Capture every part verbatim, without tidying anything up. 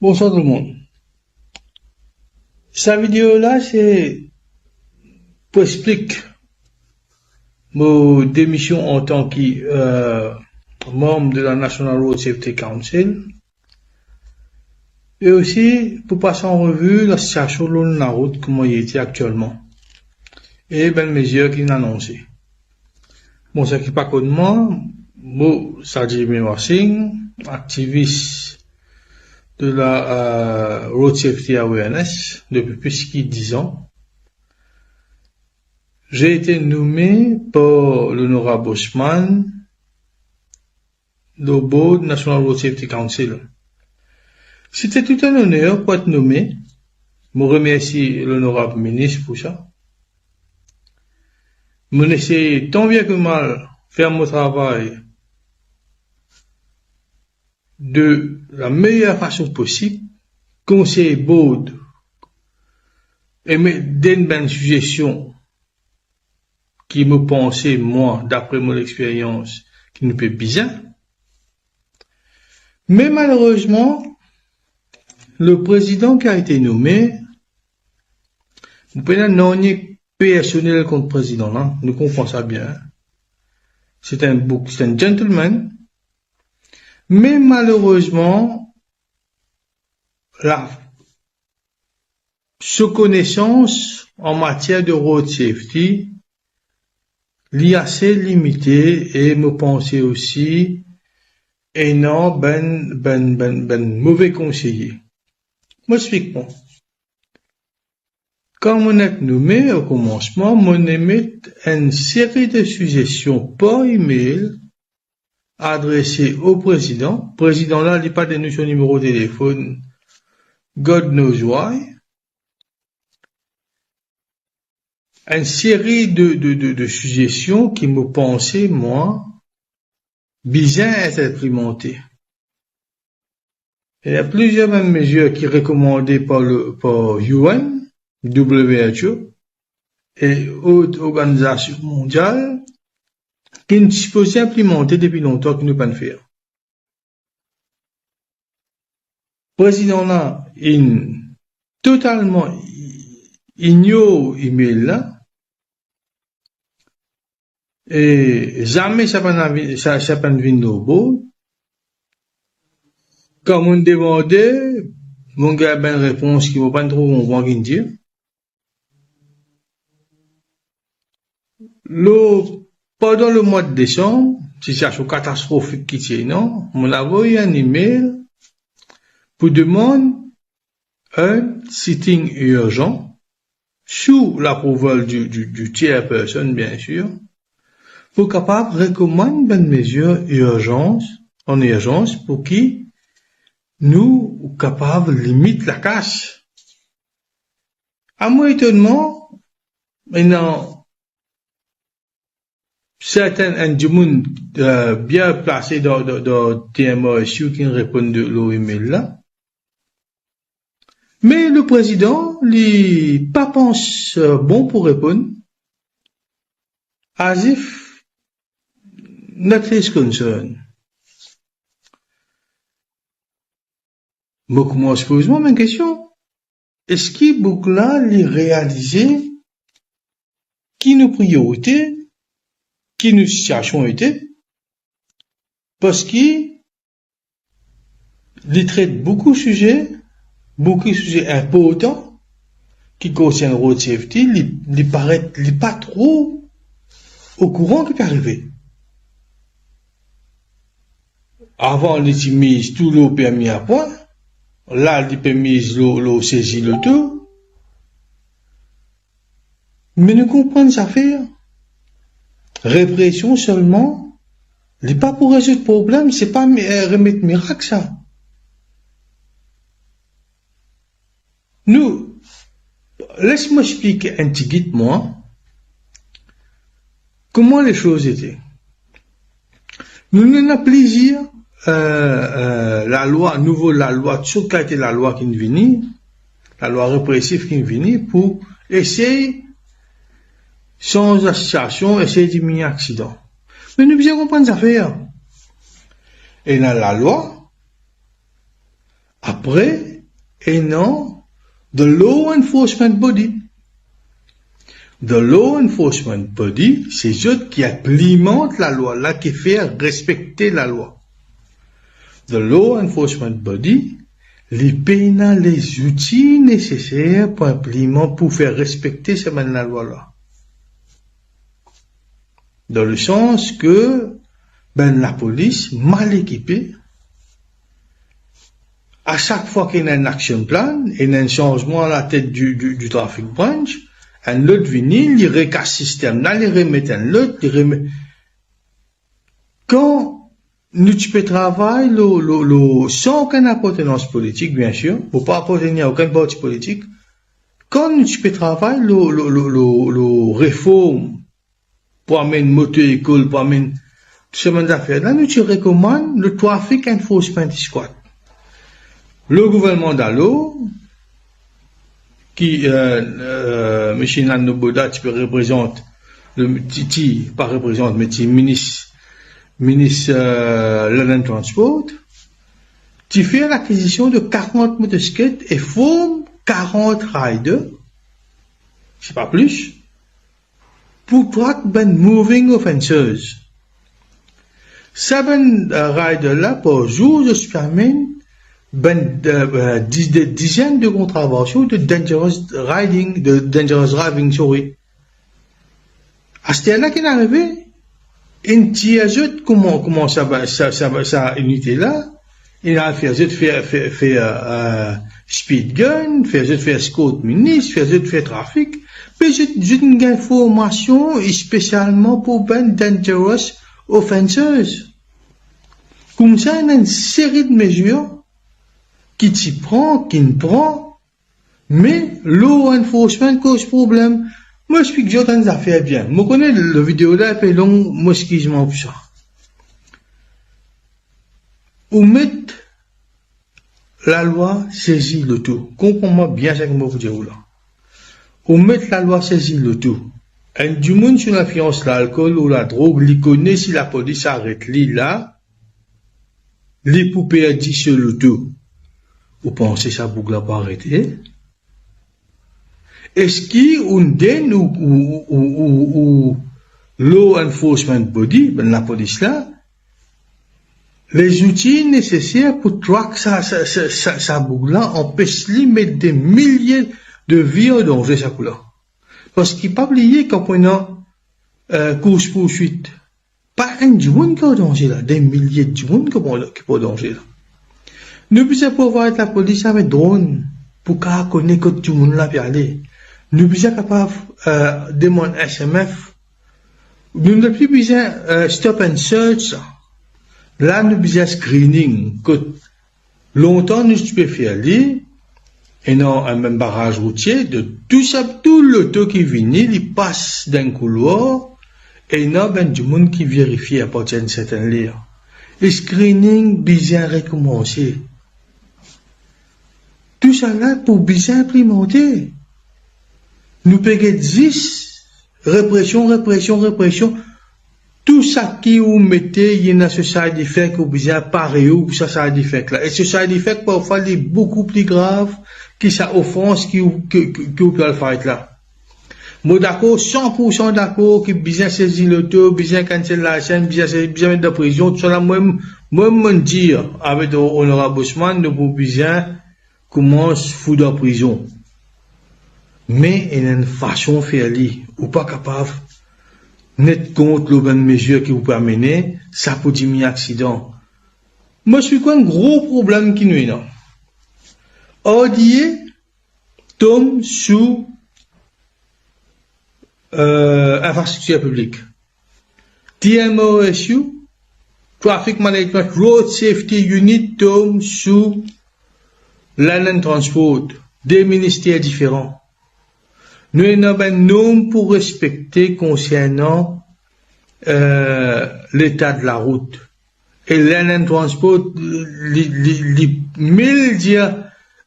Bonswar tou lemonn. Sa video la, se pou explik mo demision antan ki, euh, manm de la National Road Safety Council, e osi pou pas an revi lasitiasion lor larout, kouma li ete aktielman, e bann mezir ki inn anonse. Bon, sa ki pa konn mwa, mo, Sajid Mimar Singh, aktivis de la, euh, Road Safety Awareness depi plis ki diz an. J'ai été nommé par l'honorable Osman le board National Road Safety Council. C'était tout un honneur pour être nommé. Mo remersi lonorab minis pou sa. Mo'nn eseye tan bien ke mal fer mo travay de la meyer fason posib, konsey board e met, donn bann sizesion ki mo panse, mwa, dapre mo lexperyans, ki nou pe bizin. Me malerezman, le président qui a été nommé, mo pena nanye personel kont prezidan la, nou konpran sa bien. C'est un boug, c'est un gentleman. Me malerezman, la, so konesans an matier de road safety, li ase limite e mo panse osi ena bann, bann, bann, bann move konseye. Mo explik mwa. Kan mo'nn nome o komansman, mo'nn met enn seri de sizesion par email adrese o prezidan. Prezidan la, li pa donn nou so nimero telefonn, God knows why. Enn seri de, de, de, de sizesion ki mo panse, mwa, bizin et inplimante. Ena plizier bann mezir ki rekomande par le, par U N, W H O, e lot organizasion mondial, ki nou ti sipoze inplimante depi lontan, ki nou pa'nn fer. Prezidan la inn totalman ignor email la, e zame sa pa'nn avi-, sa, sa pa'nn vinn lor bord. Kan mo'nn demande, mo'nn gagn bann repons ki mo pa'nn tro konpran ki'nn dir. Lor, pandan lemwa de desanm, sitiasion katastrofik ki ti ena, mo'nn avoy enn email pou demann enn sitting irzan, sou laprouval di, di, di chairperson, bien sir, pou kapav rekomann bann mezir irzans, an irzans, pou ki nou kapav limit lakas. A mo etonnman, ena serten enn dimoun, eh, bien plase dan, dan, dan T M R S U ki'nn reponn de, lor email la. Me le prezidan, li pa pans, eh, bon pou reponn, as if not his concern. Mo koumans poz mwa mem kestion. Eski boug la, li realize ki nou priyorite, ki nou sitiasion ete? Parski li tret boukou size, boukou size inportan ki konsern road safety, li, li paret, li pa tro okouran ki pe arive. Avan, li ti miz tou lor permi a pwin, la, li pe miz lor, lor sezi loto. Me nou konprann zafer. Represion selman, li pa pou rezoud problem, se pa mi-, eh, remed mirak sa. Nou, les mo explik enn tigit mwa, kouma lesoz ete. Nou, nou ena plizier, eh, eh, lalwa, nouvo lalwa, tou kalite lalwa ki'nn vini, lalwa represif ki'nn vini pou esey sanz lasitiasion, esey diminie aksidan. Me nou bizin konprann zafer. Ena lalwa, apre, e non the law enforcement body. The law enforcement body, se zot ki inplimant lalwa la, ki fer respekte lalwa. The law enforcement body, li pena lezouti neseser pou inpliman-, pou fer respekte sa bann lalwa la. Dan le sans ke, bann lapolis mal ekipe, a sak fwa ki ena enn action plan, ena enn sanzman latet di, di, di traffic branch, enn lot vini, li rekas sistem la, li remet enn lot, li remet. Kan nou ti pe travay lor, lor, lor, san okenn apartenans politik, bien sir, mo pa apartenir a okenn parti politik, kan nou ti pe travay lor, lor, lor, lor, lor reform, pou amenn moto lekol, pou amenn tou sa bann zafer la, nou ti rekomann le Traffic Enforcement Squad. Le gouvernman Dallot, ki, euh, euh, misie Nano Boda ti pe reprezant, le, ti, ti, pa reprezant, me ti minis, minis, euh, Land and Transport, ti fer lakizision de karant motosiklet e form karant rider, se pa plis, pou track bann moving offenders. Sa bann, euh, rider la, par zour, zot ti pe amenn bann, euh, euh, di-, de dizenn de kontravansion de dangerous riding, de dangerous driving, sorry. Aster la ki inn arive, inn tir zot kouma, kouma sa, sa, sa, sa inite la, inn al fer zot fer, fer, fer, euh, speed gun, fer zot fer escort minis, fer zot fer trafik, me zot, zot inn gagn formasion spesialman pou bann dangerous offenders. Koumsa, ena enn seri de mezir ki ti pran, ki'nn pran, me law enforcement koz problem. Mo explik zot enn zafer bien. Mo kone le video la pe long, mo exkiz mwa pou sa. Ou met lalwa sezi loto. Konpran mwa bien seki mo pou dir ou la. Ou met lalwa sezi loto. Enn dimoun sou linflians lalkol ou ladrog, li kone si lapolis aret li la, li pou perdi so loto. Ou panse sa boug la pou arete? Eski ou donn ou, ou, ou, ou, ou law enforcement body, bann lapolis la, lezouti neseser pou track sa, sa, sa, sa, sa boug la, anpes li met de milie de vi an danze, sa kou la? Parski pa bliye, kan pou ena, euh, kours pourswit, pa enn dimoun ki an danze la, de milie dimoun ki pou, ki pou an danze la. Nou bizin provide lapolis avek dron pou kapav kone kot dimoun la pe ale. Nou bizin kapav, euh, demann S M F. Nou nepli bizin, euh, stop and search. La, nou bizin screening, kot lontan nou ti pe fer li, ena enn baraz routie, de tou sa, tou loto ki vini, li pas dan enn koulwar, ena bann dimoun ki verifie apartir enn sertenn ler. E screening bizin rekoumanse. Tou sa la pou bizin inplimante. Nou pe get zis represion, represion, represion. Tou saki ou mete, ena so side effect, ou bizin pare ou pou sa side effect la. E so side effect, parfwa, li boukou pli grav ki sa ofans ki ou, ki, ki, ki ou pe al fight la. Mo dakor, san poursan dakor ki bizin sezi loto, bizin cancel license, bizin sezi, bizin met dan prizon, tousala, mwa, mwa, mo dir avek Onorab Osman, nou pou bizin koumans fout dan prizon. Me ena enn fason fer li, ou pa kapav net kont lor bann mezir ki ou pe amene, sa pou dimini aksidan. Mo, seki enn gro problem ki nou ena. R D A tom sou, euh, infrastriktir piblik. T M R S U, Traffic Management Road Safety Unit, tom sou Land and Transport, de minister diferan. Nou ena bann norm pou respekte konsernan, euh, leta de larout. E Land and Transport, li, li, li, me li dir,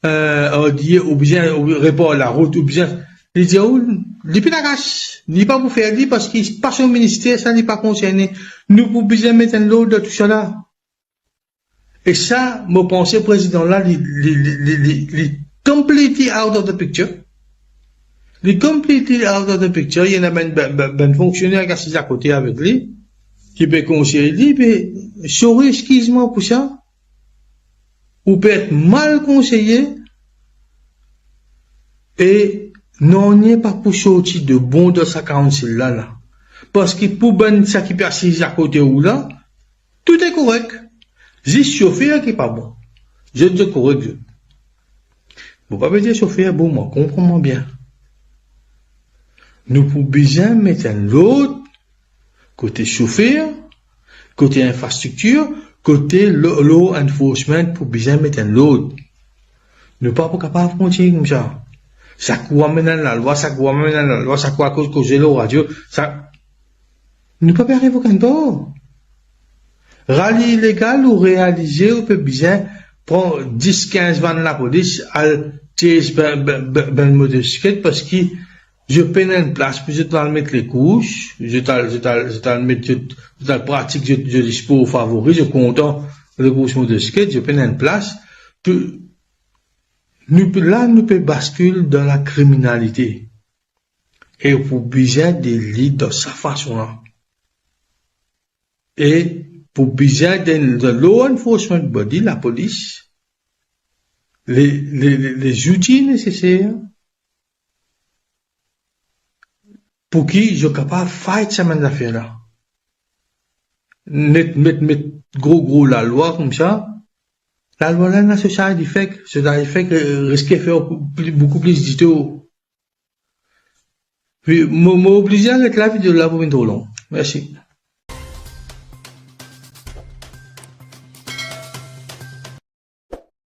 euh, R D A, ou bizin, ou repar larout, ou bizin, li dir ou, li pena kas, li pa pou fer li, parski pa so minister, sa li pa konserne. Nou pou bizin met enn lord dan tousala. E sa, mo panse prezidan la, li, li, li, li, li, li completely out of the picture. Li completely out of the picture. Li ena bann, bann, bann, bann fonksioner ki asiz akote avek li, ki pe konsey li, pe, sorry, eskiz mwa pou sa. Ou pe et mal konseye, e nanye pa pou sorti de bon dan sa council la, la. Parski pou bann sa ki pe asiz akote ou la, tou e korek. Zis sofer ki pa bon. Zot, zot korek, zot. Mo pa pe dir sofer bon, mwa, konpran mwa bien. Nou pou bizin met enn lord kote sofer, kote infrastriktir, kote lo-, law enforcement pou bizin met enn lord. Nou pa pou kapav kontign koumsa. Sak ou amenn enn lalwa, sak ou amenn enn lalwa, sak ou koz, koze lor radio, sa, nou pa pe ariv okenn par. Rali ilegal, ou realize ou pe bizin pran dis, kinz vann lapolis, al chase bann, bann, bann, bann motosiklet, parski zot pena enn plas pou zot al met lekous, zot al, zot al, zot al met zot, zot al pratik zot, zot spor favori, zot kontan lekous motosiklet, zot pena enn plas. Tou, nou pe, la, nou pe baskil dan lakriminalite. E pou bizin de li dan sa fason la. E pou bizin de, de law enforcement body, lapolis, le, le, le, lezouti neseser pou ki zot kapav fight sa bann zafer la. Met, met, met gro, gro lalwa koumsa, lalwa la ena so side effect, so side effect, eh, riske fer pli, boukou plis ditor. Wi, mo, mo oblize aret la, video la pou vinn tro long. Mersi.